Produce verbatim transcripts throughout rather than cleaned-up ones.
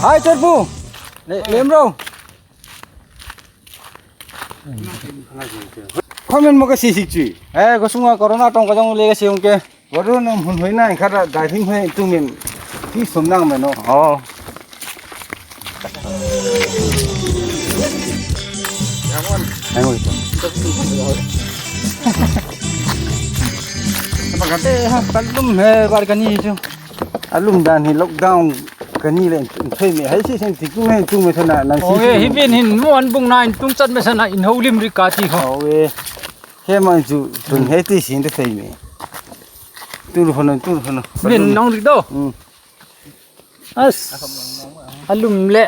Hai, Chorpu. Le, lemro. Comment mo ka sisik chui. Eh, ko sunga corona tong ka jong le ka siung ke. Corona mun hoi na kha da dai thim hoi tu min. Ti som nang me no. Oh. Ai mo ito. Apa kate ha kalum he bar kani chu. Alum dan hi lockdown kani le thoi me hai si sen ti ku me tu me thana nan si. Oe, hi bin hin mo an bung na in tung chat me sana in holim ri ka ti ho. Oe. He man chu tun he ti sin te thoi me. Tu hono tu hono. Bin nong ri do. Hmm. As. Alum le.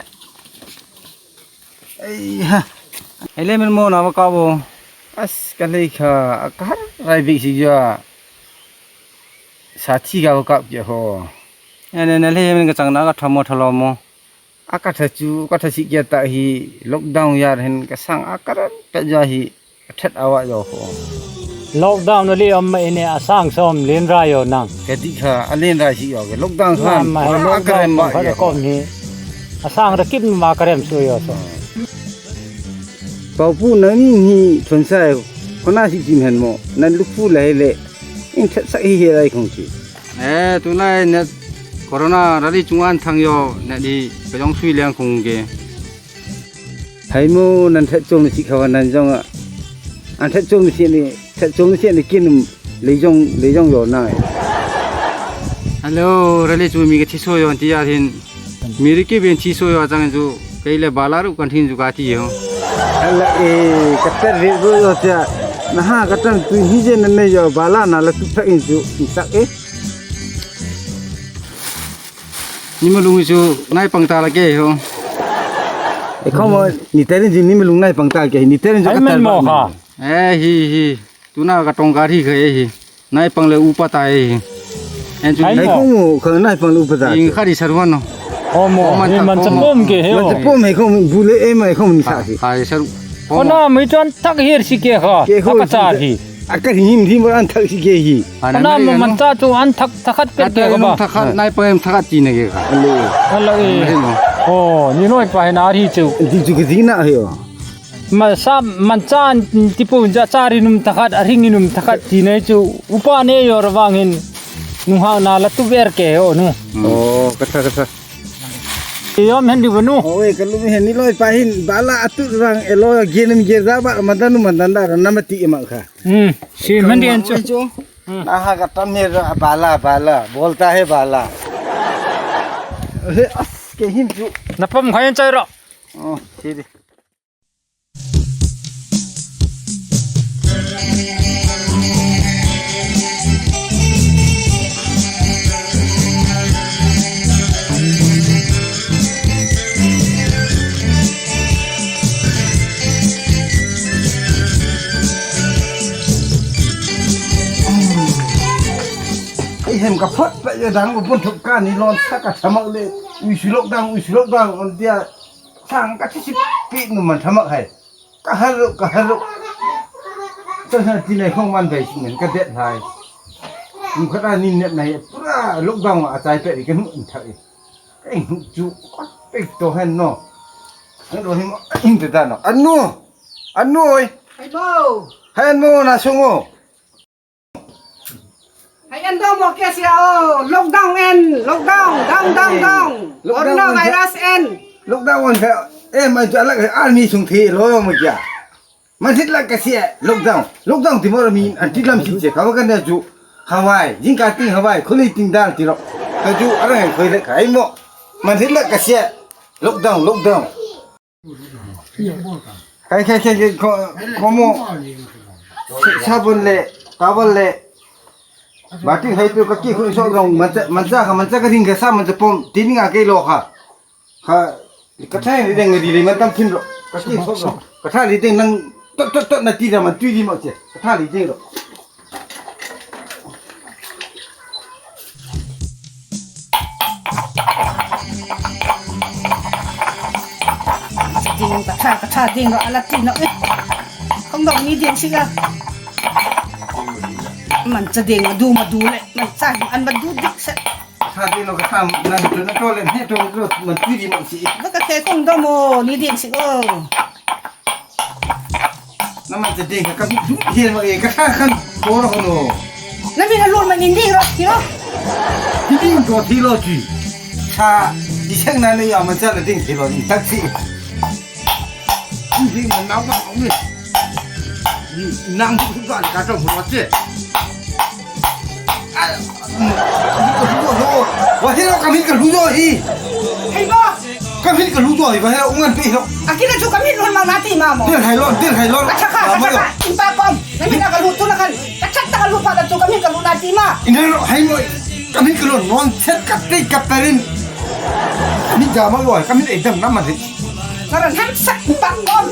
Ei ha. Ele men mo na ka bo. As ka le kha ka rai bi si ja. Sa thi ga ka ke ho. Ene na le men ka chang na ka thamo thalo mo. A ka tha chu ka tha si ke ta hi lockdown ya hen ka sang a ka ran ta ja hi. Athat awa yo ho. Lockdown na li om ma ine asang som lin ra yo nang. Ka ti kha a lin ra si yo ke lockdown khan. Ma he lockdown kha ko ni. Asang ra kip ma ka rem su yo so. Pau pu na ni ni thon sai. Ko na si jim hen mo. Nan lu pu lai le. In that sak hi he lai khong si. Eh, tu lai ne corona rally chunga an thang yo ne di ka jong sui leng khong ke. Hai mo nan that chong ni si khawa nan jong a. An that chong ni si ni, that chong ni si ni kin le jong, le jong yo nai. Hello, rally chu mi ka thi so yo ti ya thin. Mi ri ki ben thi so yo chang chu. Kei le bala ru kan thin chu ka ti ho. Ala e, ka tar ve ro yo cha. Na ha ka tan tu hi je na me yo bala na la tu thak in chu, in thak e. Ni ma lung chu nai pang ta la ke ho. E khom ni terin ji ni ma lung nai pang ta ke, ni terin ji ka tar mo ba. Ha. Eh, hi, hi. Tuna ka tong ka ri kha e hi. Nai pang le upa ta e hi. En chu ai mo. Nai kong mo, ka nai pang le upa ta. Ing kha ri saru no. O mo, man cha pom ke he. Man cha pom he kong bu le e mai kong ni sa si. Kha ri saru. Ko na mi chon tak her si ke kha. Ke kho ka cha hi. A ka him him an thak si ke hi. Ko na mo man cha chu an thak thakhat pe ke ka ba. Thakhat nai pang em thakhat ti ne ke kha. Ale. Ala e. O, ni noi pa he na ri chu. Di chu ke di na he. Ma sa man cha an ti pu ja cha ri num thakhat, a ring num thakhat ti nei chu upa ne yo ra vang hin nu ha na la tu ver ke o nu. O, ka tha, ka tha. Yom hen di ba nu. O, e, ka lu hen ni loi pa hin, bala a tu vang e lo ge nem ge za ba, ma dan nu ma dan da na ma ti e ma kha. Hmm, si man di an chu. Na ha ka tam he ra, bala, bala, bolta hai bala. He, as ke him chu. Na pom kha yan chai ro. O, si di. Ei hem ka phot pa ya dang ko pun thup ka ni lon sa ka thamak le. Ui sulok dang, ui sulok dang on dia. Sang ka thi si pi nu man thamak hai. Ka har ro, ka har ro. Tun ha ti nei khong man dei si men ka det hai. Mu khat a nin net nai pura lockdown a chai pe ri ka nu in thak i. Ka in hu chu ka pe to hen no. Hen ro hi mo in te da no. Anu. Anu oi. Hai mo. Hai mo na sungo. Hai en dong mo ke sia o, lockdown en, lockdown, down, down, down. Lockdown en. Coronavirus en. Lockdown en, eh, mai chu alak army sung thi lo yo mo kya. Man thit lak ka sia, lockdown. Lockdown ti mo mi an thit lam si che, ka wa ka ne chu. Hawai, jingkah ting hawai, khulei ting dal ti lo. Ka ju arang khoi le kai mo. Man hit la ka sia. Lockdown, lockdown. Kai, kai, kai, kai, ko, ko mo. Sabun le, towel le. Bating hai tu ka ki khun so dong, mancha, mancha ka, mancha ka ding ka sa, mancha pom, tin nga kei lo kha. Kha, ka tha li ding ri le man tam thin ro. Ka ki so dong. Ka tha li ding nang, tot, tot, tot na ti da man tui di mo che. Ka tha li ding ro. Ding, ka tha, ka tha ding ro, ala ti no, eh. Kong dong ni ding si ga. Mancha ding, ma du, ma du le. Mancha, an ma du dik se. Ka tha ding ro, ka tha, na du, na to le, he to, to, man tui di mo si. Ba ka ke kong dong mo, ni ding si, oh. Na mancha ding ka, ka mit du thei lo e, ka tha khan ko lo no. Na mit a lon ma nin ding lo, ti lo. Ding do thei lo ti. Sa, di seng na ni ya mancha na ding thei lo ni tak si. Ding ma nang ba ni. Nang bu ba ka to mo che. Wa hilo ka mit ka lu jo hi. Hei ba. Ka mit ka lu jo hi, wa hilo ungan pe hilo. Akina chu ka mit lon ma na ti ma mo. Dil hai lon, dil hai lon. Acha kha, acha kha. Impa pom. Na mit ka lu tu na khan. Acha ta ka lu pa ka chu ka mit ka lu na ti ma. Ina lo hai mo. Ka mit ka lu non set ka te ka perin. Ka mit ja ma lo, ka mit e dam na ma de. Karan ham sak impa pom.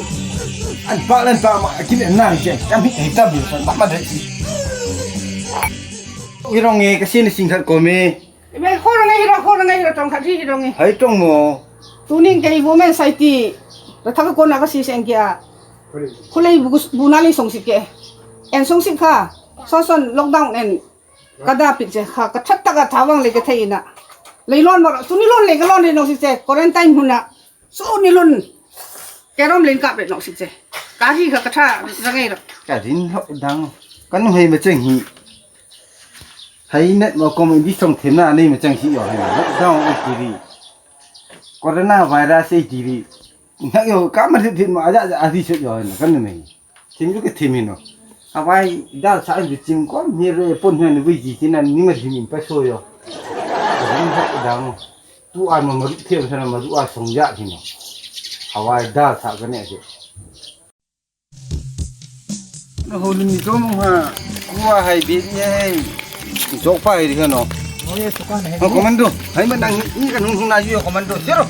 An pa lan pa ma, akina na ke. Ka mit e dam na ma de. Hirong e, ka sin sing khat ko me. Ibe, hirong e, hirong, hirong e, hirong tong khat hirong e. Hai tong mo. Tuning kei women society. Rathak ko na ka si seng kia. Khulei bu, bu na lei song si ke. En song si kha. Son son lockdown en. Ka da pit che kha. Ka that ta ka tha wang le ka thei na. Lei lon mo. Tuni lon le ka lon le nong si che. Quarantine huna. Su ni lun. Kerom len kap le nok sik che. Ka hi ka ka tha ra ngai lo. Ka din ho dang. Kan hei ma cheng hi. Hei net ma ko ma di song them na nei ma cheng hi yo hei. Lockdown o ti ri. Corona virus e ti ri. Na yo ka ma di ma aja aja di se yo hei kan nei. Thim ju ke thim hi no. Awai, dal sa ju chim kom, ni re pon hian vui ji tina ni ma thim in pa so yo. Ni ha dang. Tu an ma ma ru thim sa na ma ru a song ja hi no. Awai, dal sa ka ne je. Na ho ni to mo ha. Ku a hai bi ni hai. Jok pa hai ri no. Oh, yes, to kan hai. Ha, commando. Hai ma dang ni ka nung nung na ju commando. Zero.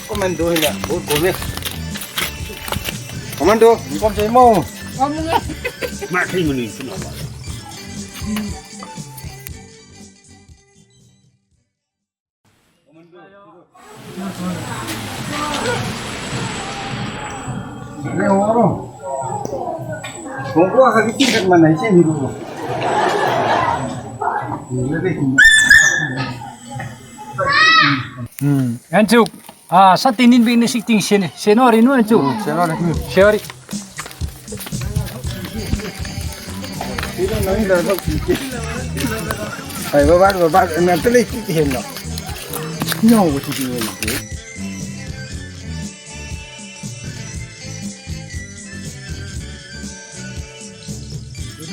Commando hi na, bo ko me. Commando, ni kom sei mo. Kom mo. Ma thei mo ni sino ba. Ni oro. Ko ko ha ki tin man nai sei ni ro. Ni le de. Hmm. Anchu, ah, sa tinin bing ni sik ting sen, sen ori nu anchu. Hmm, sen ori. Sen ori. Ai, ba, ba, ba, ba, na tele ki hen no. No, what you doing?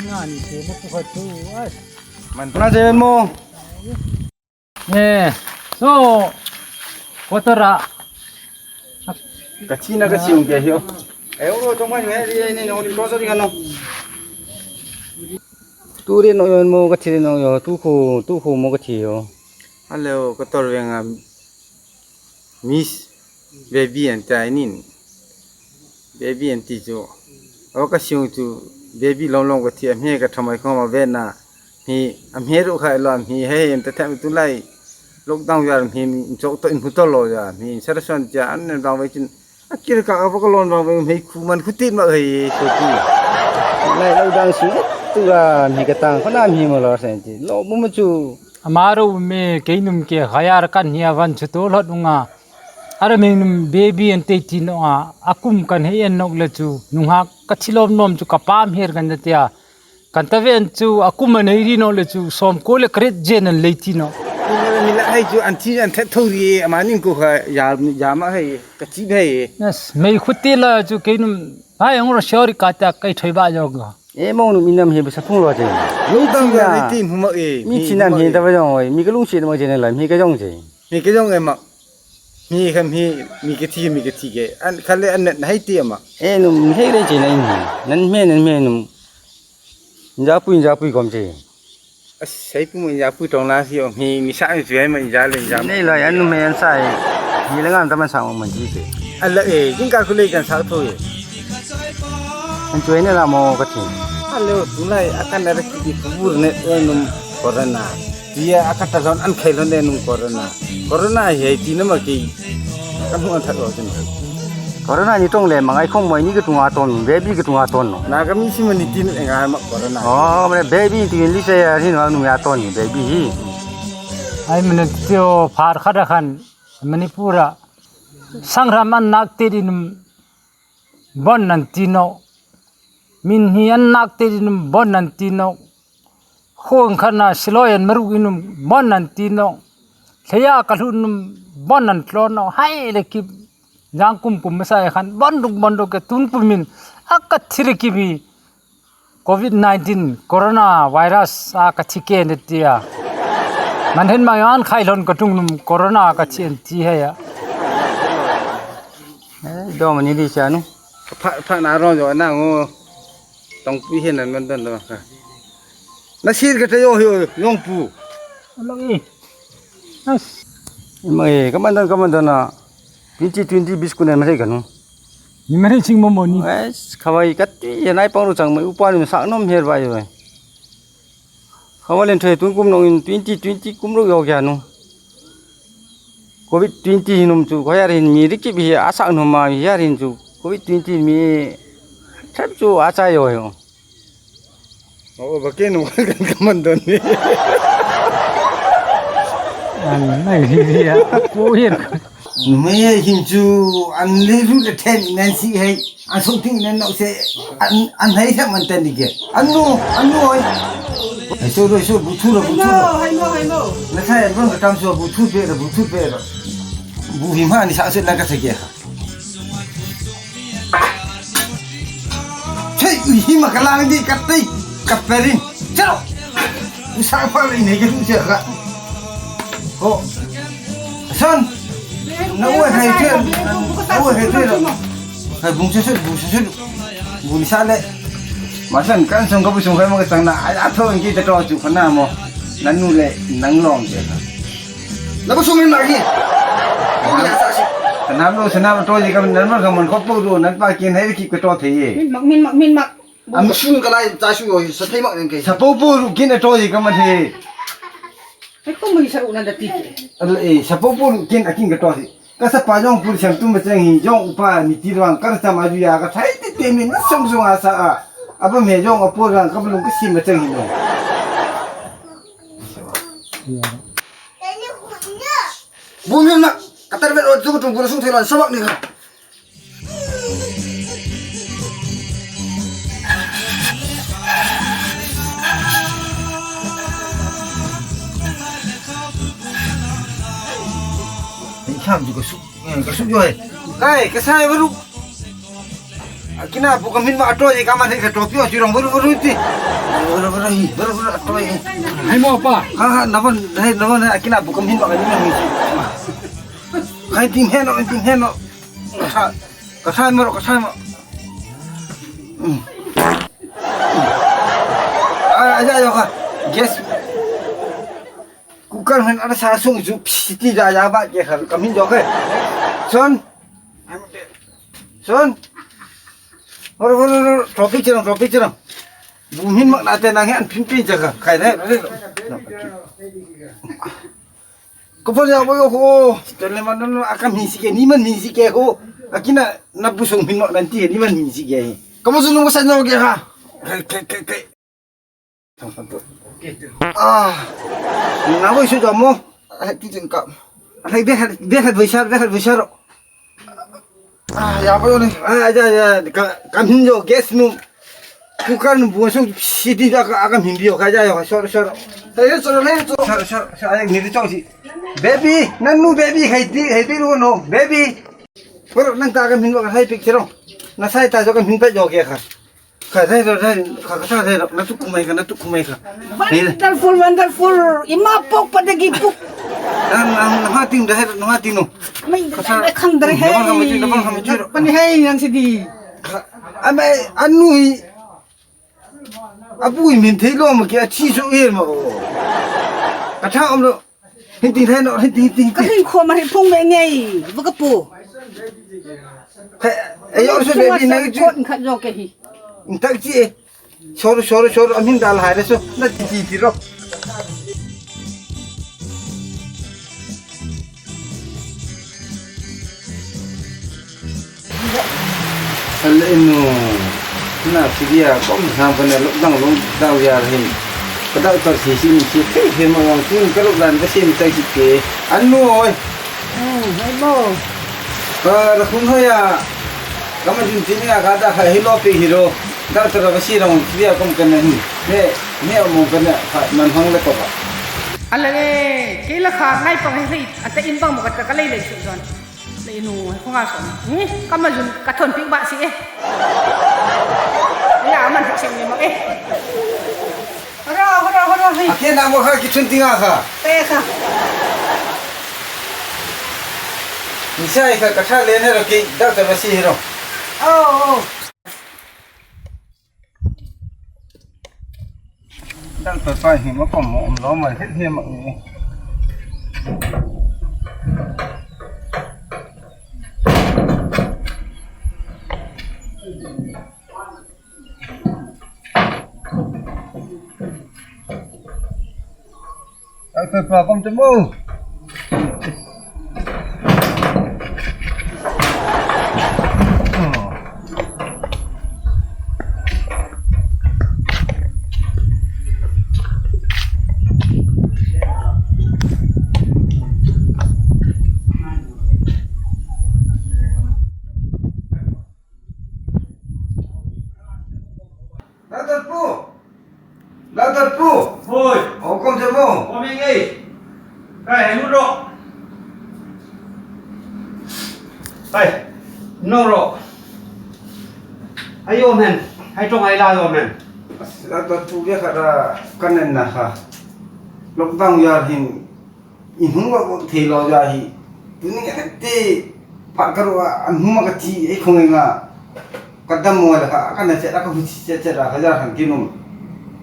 Nga ni te mo ko tu, ai. Man na je mo. Eh, so, kotora. Ka china ka siung ke hio. Eh, oro to mai ne, ri ne, no, ri to so ri ka no. Tu ri no yo mo ka thi no yo, tu khu, tu khu mo ka thi yo. Hello, kotor venga. Miss Baby and Tinin. Baby and ti chu. Aw ka siung chu baby long long ka thi a hme ka thamai khom a ve na. Hmi a hme ru khai lo hmi he em ta them tu lai. Lockdown yar hmi chok to in hu to lo ya hmi sar son cha an ne dang ve chin. A kir ka ka ka lon dang ve hmi khu man khu ti ma he ko ti. Lai lockdown su tu a hmi ka tang ko na hmi mo lo sen ti. Lo bu ma chu. Amaro me keinum ke khayar kan hia van chu to lot unga. Ara me num baby and te ti no a. Akum kan he en nok le chu. Nung ha ka thilom nom chu ka pam her kan te a. Kan ta ven chu akum a nei ri no le chu som ko le kret jen an lei ti no. Ni la hai chu an thi an that tho ri ama ning ko kha ya ya ma hai ka chi hai. Yes, mei khuti la chu keinum hai ang ro shori ka ta kai thoi ba jo ga. E, mong nu mi nam hi bu sa phung lo che. Mi Lungdam thina, ga ni tin huma e, mi mi thina huma mi e. Ta ba jong oi, mi ka lungsi ma che ne la, mi ka jong che. Mi ka jong e ma. Mi kha mi, mi ka thi, mi ka thi ke. An kha le an na hai ti ma. E, nu mi hai le che na in. Nan me, nan me nu. Japui, japui kom che. Asei pu mo ya pu tong la si o mi mi sa mi tu ai ma ya le ya. Nei la ya nu me an sai. Hi le ngam ta man sa mo man ji te. Ala e, jing ka ku le kan sa thu e. An tu ne la mo ka ti. Hello, tu lai akan na ki di kubur ne e num corona. Dia akan ta zon an khai lo ne num corona. Corona hi ti na ma ki. Kan hu an tha lo jin. Corona ni tong le mangai khom moi ni ka tunga ton, baby ka tunga ton no. Na ka mi si ma ni tin e ngai ma corona. Oh, mane baby ti li se ya hin wa nu ya ton ni baby hi. Ai mane tio phar khat a khan Manipur a sangram an nak te din bon nan ti no. Min hi an nak te din bon nan ti no. Khong khat na siloi an maru inum bon nan ti no. Thleia ka lhun num bon nan tlon no. Hai le ki jang kum kum masa e khan bon duk bon duk ke tun kum min a ka thi le ki bi covid nineteen corona virus a ka thi ke ne tia. Man hen ma yan khai lhon ka tung num corona ka thi an ti he ya. Eh, do mani di cha nu. Pha, pha na ro jo na ngo. Tong pi hen nan man don do ka. Na sir ka te yo yo yong pu. Lo e. As. Ma e, ka man don, ka man don na. Twenty twenty bis ku ne ma re ka nu. Ni ma re ching mo mo ni. As, khawai ka ti ya nai pang ru chang mai upa ni sa nom her ba yo. Khawalen thoi tun kum nong in twenty twenty kum lo yo kya nu. Covid twenty hinum chu, ko yar hin mi rikip hi a sak num ma, yar hin chu, covid twenty mi thep chu a chai yo yo. O, ba ke nu kan ka man don ni. An nai hi hi a, ko hin. Numei hin chu an le lu le then nan si hai, an song ting nan nok se, an, an hai sa man tan ni ke. An nu, an nu hai. Hai so ro, hai so bu thu ro, bu thu ro. Hai mo, hai mo, hai mo. Na sa ya ron ka tam so bu thu pe ro, bu thu pe ro. Bu hi ma ni sa se na ka se ke. Chei, u hi ma ka lang di ka tei, ka perin. Chalo. U sa pa le ne ke lu se ka. Ko. Son. Na u hai che. Na u hai che. Hai bung che se, bung che se. Bung ni sa le. Ma san kan song ka bu song kai ma ka tang na. Ai a tho ngi ta to chu ka na mo. Nan nu le nang long che ka. Na bu song ni na ki. Ko ni sa si. Ka na lo sa na to ji ka nan ma ka man ko po do nan pa kin hai ki ka to the ye. Min mak, min mak, min mak. Am sun ka lai ta su yo sa thei mak nen ke. Sa po po ru kin a to ji ka man he. Hei ko mun sa u nan da ti. Al e sa po po ru kin a kin ka to ji. Ka sa pa jong pu siam tu ma chang hi jong upa ni ti rang ka sa ma ju ya ka thai ti te min song song a sa a. Aba me jong a po rang ka lung ka si ma chang hi no. Bu min na ka tar ve ro tu tu bu sung thei lan sa mak ni ka. Ni kham ju ka su, eh, ka su jo hai. Kai, ka sai baru. Akina bu ka min ma ato je ka ma hai ka to pio ju rong baru baru ti. Baru baru hi, baru baru ato je. Hai mo pa. Ha ha, na ban, hai na ban, akina bu ka min ma ka ni ma mi. Kai ting he no, ting he no. Ka sa, ka sa mo, ka sa mo. Hmm. Ah, aja yo ka. Gas. Cooker han ana sa sung ju psiti ja ja ba ke kha. Ka min jo ke. Son. Son. Hor, hor, hor, hor. Topic cherang, topic cherang. Bu min mak na te nang he an pin pin ja ka. Khai ne. Ko pon ya bo yo ko. Tele man no akam hin si ke, ni man hin si ke ko. Akina na bu song min mak nan ti ni man hin si ke. Ko mo sunu mo sa no ke ha. Ke, ke, ke, ke. Ah. Na bo su ja mo. Ai ti jin ka. Ai be ha, be ha bo sa, be ha bo sa ro. Ah, ya ko ni. Ah, ya, ya, ka, ka min jo gas nu. Cooker nu bu so siti ja ka, ka min jo ka ja yo, so, so. Hey, so, hey, so. So, so, so, ai ni to si. Baby, nan nu baby hai ti, hai ti lu no, baby. Por nang ta ka min ka hai picture. Na sai ta jo ka min pa jo ke ka. Dai, dai, dai, kha, kha, dai, na tu kumai kha, na tu kumai kha. Wonderful, wonderful. Ima pok pa dagi pok. Na, na, na ha ting, dai, na ha ting no. Mai, dai, khang dai, na bang kha mai chu, na bang kha mai chu. Pani hai, yang sidi. Kha, amai, anu hi. Abu hi min thei lo ma ki, athi so e ma o. Ka tha om lo. Hin ting thei no, hin ting, ting, Ka ting. Hin kho ma hin phung me ngei. Va ka pu. Kha, e yo so le bi na ki chu. Khat jo ke hi. Intak chi e. Sor, sor, sor, amin dal hai le so. Na ti ti ti ro. Al inu. Na sigia kom sam kana lok dang long dau ya hin. Ka dau tar si si ni si thei he ma wang tun ka lok dan ka sim tai si ke. Anu oi. Hmm, hai mo. Ka ra khun ha ya. Ka ma jun tin ya ka da hai lo pe hi ro. Doctor ka si rong kibia kom kana hi. Ne, ne mo kana kha man hang le ko ba. Ala le, ke la kha ngai pang he, ata in bang mo ka ta ka lei lei su zon. Le inu, ko nga son. Ni, ka ma jun, ka thon ping ba si e. Ya, man thak sing ni mo e. Hara, hara, hara, hei. Ake na mo kha ki chun tinga kha. Pe kha. Ni sai kha ka tha le ne ro ki, doctor ka si hi ro. Oh, oh. Dang ta pai hi ma kom mo om lo ma het he ma ni. Ai, pe pa kom te mo. Doctor pu. Doctor pu. Hoi. Hong kom je mo. Kom ing ei. Kai, hai lut ro. Hai. No ro. Hai om hen. Hai trong hai la om hen. Doctor pu, ve kha da, ka nen na kha. Lockdown ya hin. Inhung va vo thei lo ja hi. Tuni ka te pa ka ro a, an huma ka ti, ei khong nga. Ka dam mo la ka, ka na che, ka hu che che la ka ja han ki num.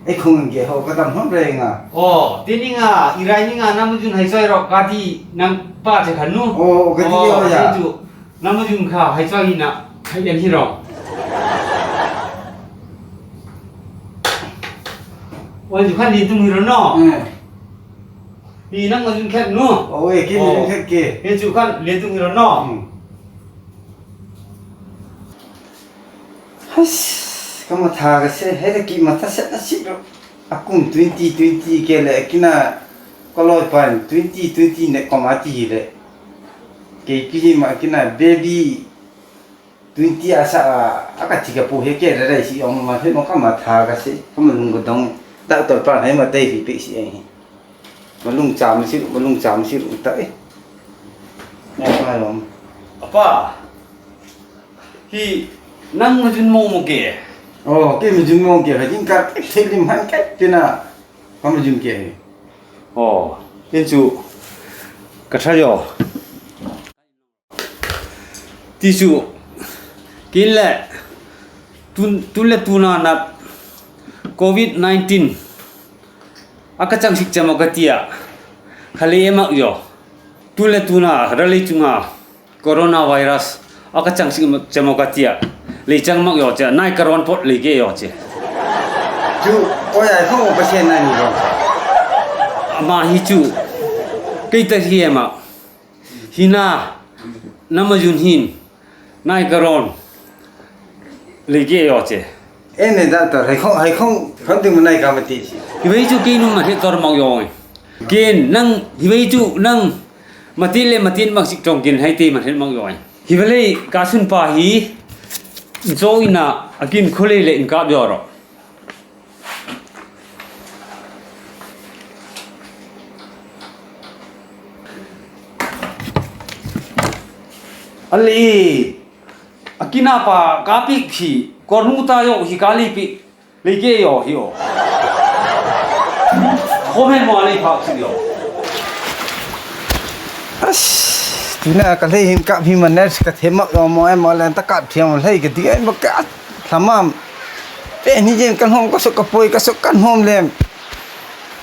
Ei khong nge ho, ka dam hom re nga. Oh, tuni nga, irai ni nga, nam jun hai soi ro, ka ti, nam pa che khan nu. Oh, ka ti yo ja. Chu, nam jun kha, hai soi na, hai yan hi ro. Oi, ju khan ni tum hi ro no. Eh. Hi nang ma jun khet nu. Oi, ki ma jun khet ke. Hi chu khan le tung ro no. Hmm. Hais, ka ma tha ka se, he ki ma tha se na si ro. A kum twenty twenty ke le kina ko loi pan twenty twenty ne ko ma ti le. Ke ki hi ma kina baby Twenty a sa a, a ka ti ka pu he ke re re si ong ma he no ka ma tha ka si, ka ma lung ka dong. Doctor pa he ma tei ri pe si e. Ma lung cham si, ma lung cham si ru ta e. Ya pa lo. Apa. Hi nang ma jun mo mo ke. Oh, ke ma jun mo ke. Ha jin ka thei lim han ka pina. Ka ma jun ke. Oh, in chu ka tha yo. Ti chu, kin le, tun, tun le tuna na covid nineteen, a ka chang sik chamo ka tia, kha le emak yo. Tun le tuna, ra le chunga, coronavirus, a ka chang sik chamo ka tia, le chang mak yo che, nai ka ron pot le ke yo che. Chu, oi ai khong pa se nai ni lo. Ama hi chu, kei ta hi emak. Hina, nama jun hin, nai karon, lei ke yo che. Ene da ta, hai khong, hai khong, khong ting nai ka mati si. Hiwei chu kei nung ma he tor mak yo. Ken, nang, hiwei chu, nang, mati le mati mak sik tong ken, hai te ma he mak yo. Hiwei le, ka sun pa hi, in cho ina, akin khole le in ka yo ro. Ali, akina pa kapi khi, Kor nu ta yo hi kali pi. Lei ke yo hi o. Khomen mo lei phak si yo. As, tina ka lei hin kap hi manet ka themak yo mo em mo len ta kap thiam lei ka di ai ma ka lhamam. Pe ni jen kan hom ka sok ka poi ka sok kan hom lem.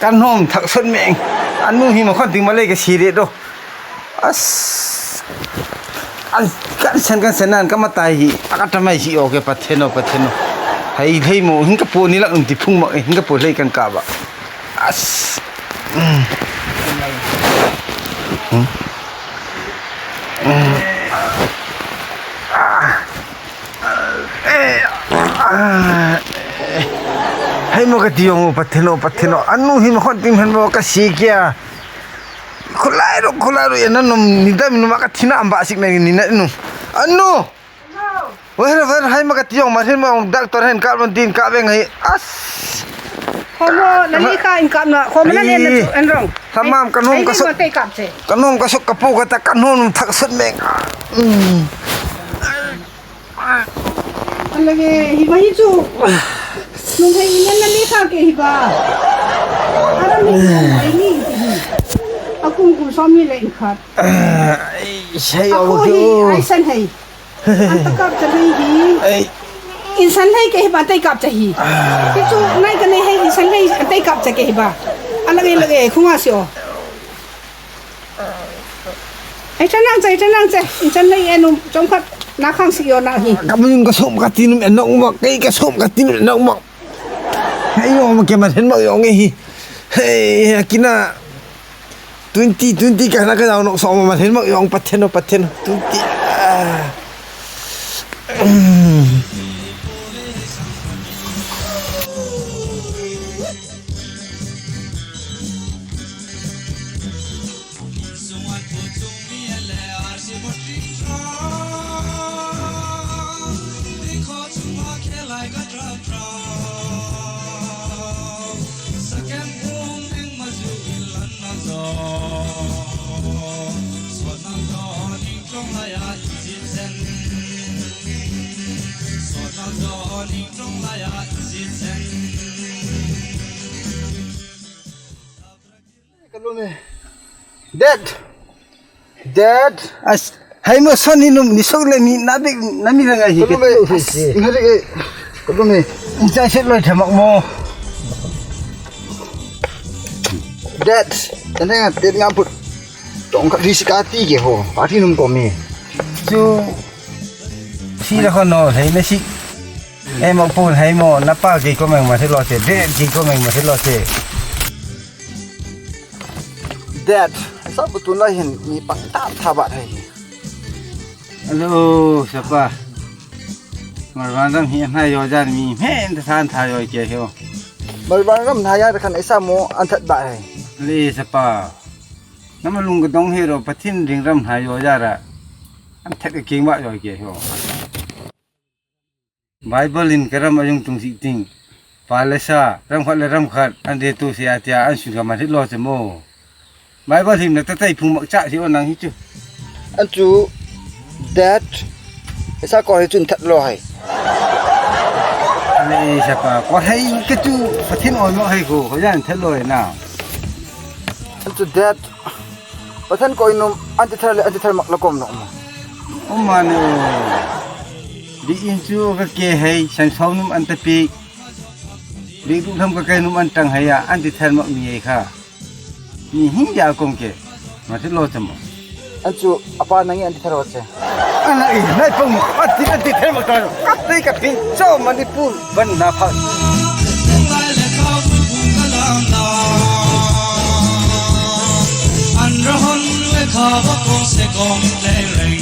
Kan hom thak sot meng. Anu hi ma khon ting ma lei ka si le do. As. An, kan sen, kan sen nan, ka matai hi. A ka tamai hi, okay, Pathen o, Pathen o. Hai, lei mo, hin ka po ni lak nung ti phung mak, hin ka po lei kan ka ba. As. Mm. Hmm? Mm. Ah. Eh, ah. Hai mo ka ti yong, Pathen o, Pathen o. Anu hi ma khon ting hen mo ka si kia. Khulai ro, khulai ro, ya na nom, ni dam, ni ma ka thina amba sik na ni na nu. Anu! Wer, wer, hai ma ka ti yong, ma hin ma ong doctor hen ka ma din ka beng hai. As. Khomo, na ni ka in ka na, khomo na ni na chu, en rong. Tamam, ka nom ka sok. Ka nom ka sok ka po ka ta, ka nom thak sot meng. Mm. Alage, hiba hi chu. Nung hei ina na lekha ke hiba. Ara mi ai ni. Akung kum som ni le khat. Ai, sai. Ako au hi, ai san hei. Anta kap cha lei hi. Ai. Insan lei ke hiba tai kap cha hi. Ki chu nai ka nei hei insan lei tai kap cha ke hiba. Alage, lage, khunga si o. Ai, chan nang che, chan nang che. In chan nei enum, chom khat, na khang si yo na hi. Ka mun ka som ka tinum en na uma, kei ka som ka tinum en na uma. Hei yo, ma ke ma then ma yo nge hi. Hei, akina. Twenty, twenty ka na ka daw no so ma then ma yo Pathen o, Pathen o. Twenty. Ah. Dad. Dad. As, hai mo son ni num ni sok le ni na bek na mi ranga hi. Ka lum e. As, ngari e. Ka lum e. Cha se loi thamak mo. Dad. Tane nga tet nga put. Tong ka ri si ka ti ke ho. Pa ti num ko mi. Chu. Si la ko no, hai na si. Em mo pun hai mo, na pa ke ko meng ma se lo se. Dad ke ko meng ma se lo se. Dad, sa bu tun lai hin mi pang tam tha ba thai. Hello, sapa. Marwan ram hi na yo jan mi men ta san tha yo ke ho. Marwan ram na ya ta khan aisa mo an that ba thai. Le sapa. Nama lung ka dong he ro Pathen ring ram na yo ja ra. An that ka king ba yo ke ho. Bible in ka ram a jong tung sih ting. Pa le sa, ram khat le ram khat, an de tu sia tia, an sun ka man hit lo che mo. Bible him na ta tai phung mak cha si o nang hi chu. An chu, Dad, sa ko hi chun that lo hai. Ani sa pa, ko hai ka chu, Pathen oi mo hai ko, ko jan that lo hai na. An chu, Dad, Pathen koi num, anti thar le, anti thar mak la kom no mo. O mane o. Di in chu ka ke hai, san sau num an ta pi. Di du tham ka ke num an tang hai ya, anti thar mak mi hai kha. Mi hin ya kom ke. Ma thi lo chamo. An chu, apa nangi anti thar wa che. Ana i, nai pung, anti, anti thar mak ta. Anti ka pin, so Manipur, ban na pha. An rahon le kha ba kong se kong le reng.